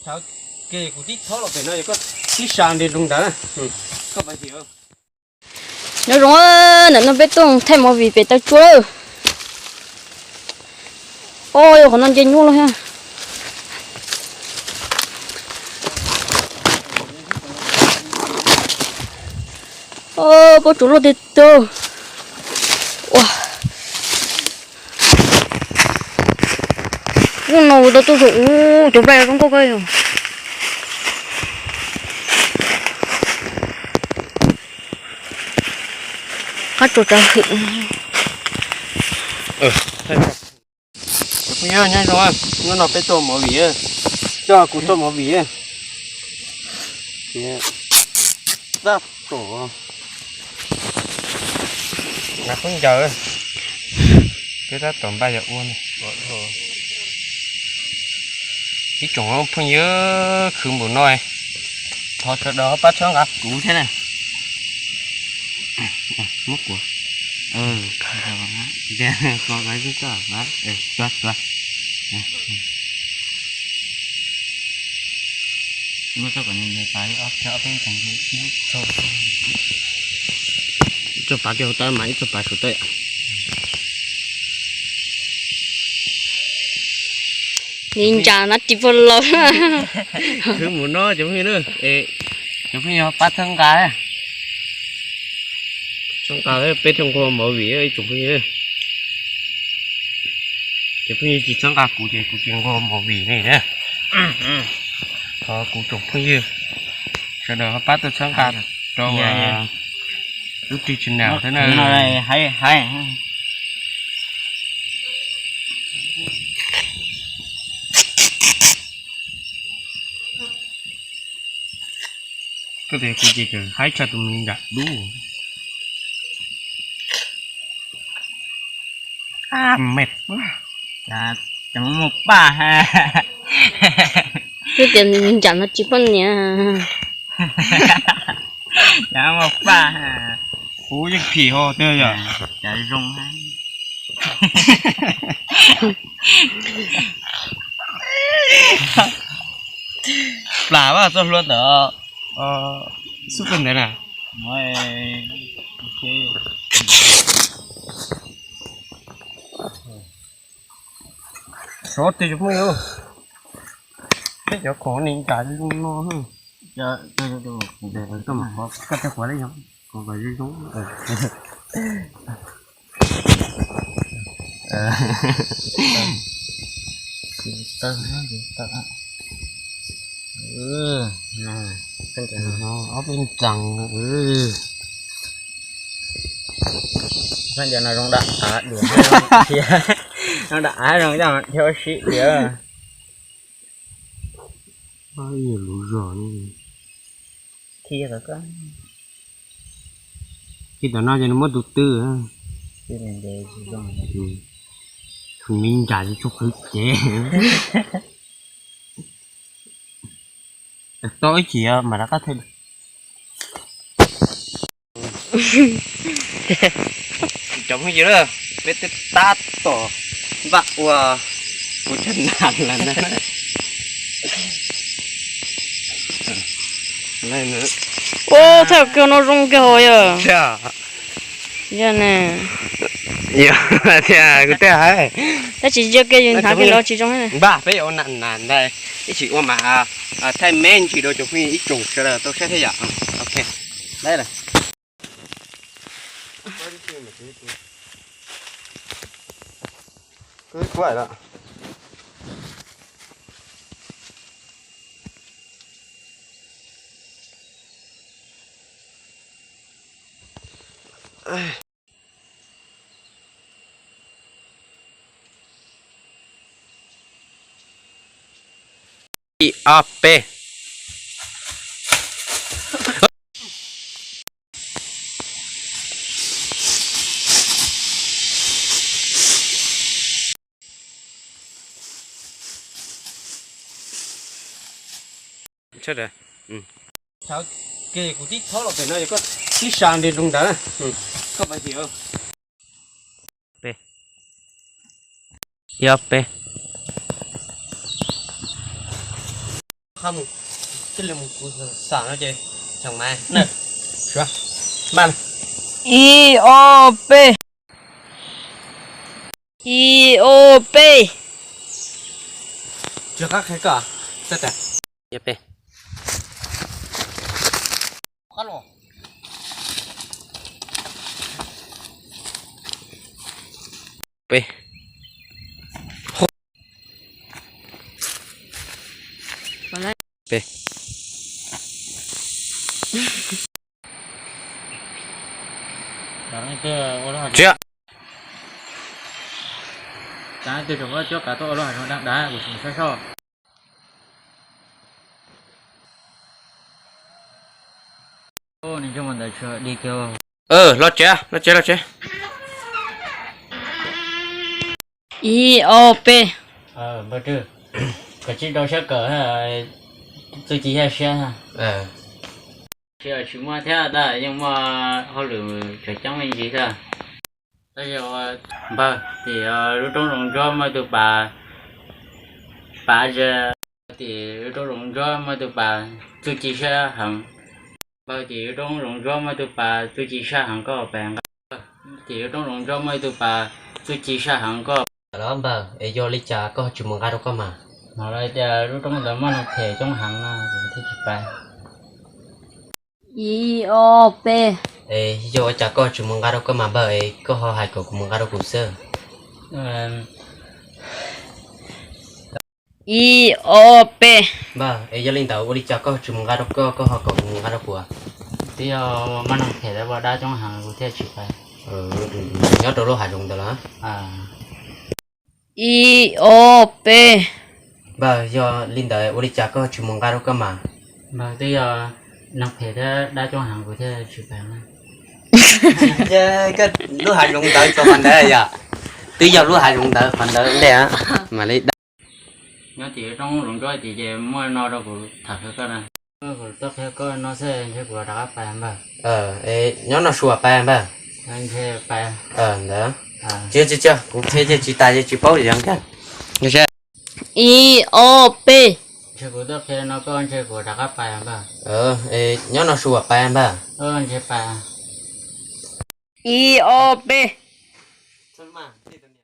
Thaum kuv tib thaub los pem no yog koj tib sa nti rau ntawd, koj pais tim. Nyob zoo, ntawm no peb tuaj thaij movie pem taw tsua lawm. Os, yog qhov no nce nyuaj lawm thiab. Os, pob tsuas loj tiag tiag. Ua, hnub no kuv tau tuaj saum ub cov nplaj zoo nkauj kawg yog. Qab tsuas tsav hwm. Phooj ywg nyob zoo, hnub no peb tuaj movie, coj kuv tuaj movie. Tab tom nqa khaub ncaws, peb tab tom npaj yog ua ib tsoom phooj ywg khwv npaum no, thov sawv daws ho pab txhawb nqa kuv thiab na. Muab kuv, ib txoj pav kiag hauv tawb mas ib txoj pav saum tawb. Ni ntsa no tsis pom los. Khwv mus no cov phooj ywg, cov phooj ywg pab txhawb nqa, txhawb nqa peb thiaj nquag movie ib tsoom phooj ywg. Cov phooj ywg tsis txhawb nqa kuv ces kuv tsis nquag movie ne. Thov kuv tsoom phooj ywg sawv daws ho pab tuaj txhawb nqa rau lub rig channel thiab na. Koj tias kuv ces tseem haib tshaj tus me nram dub. Mệt quá. Cov muaj paj. Twb tias nram no tsis poj niam. Cov muaj paj. Kuv yeej phim ho twb yog cov zoo. Plam vaj txoj hlua ntawd, xub peb ntawd na. Sov tiag cov phooj ywg, peb cov khoom ni nram zoo no. Koj tsis quav li, khoom kom zoo zoo. Ob peb ntxees. Koj cov no zoo dam av diam thiab, zoo dam av zoo coj dhia ua si diam. Lub zog thiab. Ces tam no ces nws muab tus twg, tus me nram tsis tshua qhwv cev. Tau ib chim mam rov qab thaij. Cov phooj ywg, peb twb tab tom npaj ua kuv cov nas lawm na. Ua thaij kiag no zoo kiag hos yog. Yog ne. Yog tiag kuv twb hais. Tab sis yog kiag yus hnav kiag los tsis zoo. Npaj peb yuav ua nas ntag, ib chim ua mas thaij me ntsis rau cov phooj ywg ib tsoom sawv daws tau saib thiab yom. Ok. Ib ob peb. Thaum kuv tib thaub los pem no yog koj tib sa nti rau ntawd, koj pais tim. Ib ob peb. Qhov mus, tij li mus kuv xam no ces xyoo mas na. Suav, npaj. Ib ob peb. Ib ob peb. Tsis qab qhia koj, txog tas. Ib ob peb. Peb. Peb. Tsis. Los tsev, los tsev, los tsev. Ib ob peb. Koj tsis rau siab kawm, txuj ci yaj siab. Tsis muaj thiab tab yeej muaj hauj lwm tseem coob me ntsis xwb. Tab sis npawg, tim lub roob zoov ntsuab muaj tus pas, pas ze. Tim lub roob zoov ntsuab muaj tus pas txuj ci siab heev. Npawg, tim lub roob zoov ntsuab muaj tus pas txuj ci siab heev, koj pais nqa. Tim lub roob zoov ntsuab muaj tus pas txuj ci siab heev, koj pais los npawg, es yog li cas koj tsis mus nqa rau koj mas? Hnov lawv tias lub roob ntawd muaj neeg phem coob heev no kuv thiaj tsis pais. Ib ob peb. Es yog ua cas koj tsis mus nqa rau koj mas npawg, es koj ho hais kom kuv mus nqa rau kuv xwb? Ib ob peb. Npawg, es yog li ntawd ua li cas koj tsis mus nqa rau koj, koj ho kom kuv mus nqa rau kuv? Twb yog muaj neeg phem lawv ua dab coob heev kuv thiaj tsis pais. Nyob rau lub hav zoov ntawd los? Ib ob peb. Npawg, yog li ntawd ua li cas koj tsis mus nqa rau koj mas? Npawg, twb yog neeg phem thiab dab coob heev kuv thiaj tsis pais. Koj lub hav zoov ntawd txog qhov ntawd yom? Twb yog lub hav zoov ntawd qhov ntawd ntej mas li dab. Nyob tim roob zoov ntsuab tim ces muaj no rau kuv tham qhia koj na. Kuv tuaj qhia koj no xwb ntshe kuv rov qab pais npawg. Nyob no sua pais npawg. Ntshe pais. Ntawd. Tsis, tsis, tsis, kuv qhia ces tsis tas ces tsis paub li zoo kiag. Ib ob peb. Ntshe kuv tuaj qhia no koj ntshe kuv rov qab pais npawg. Nyob no sua pais npawg. Ntshe pais. Ib ob peb.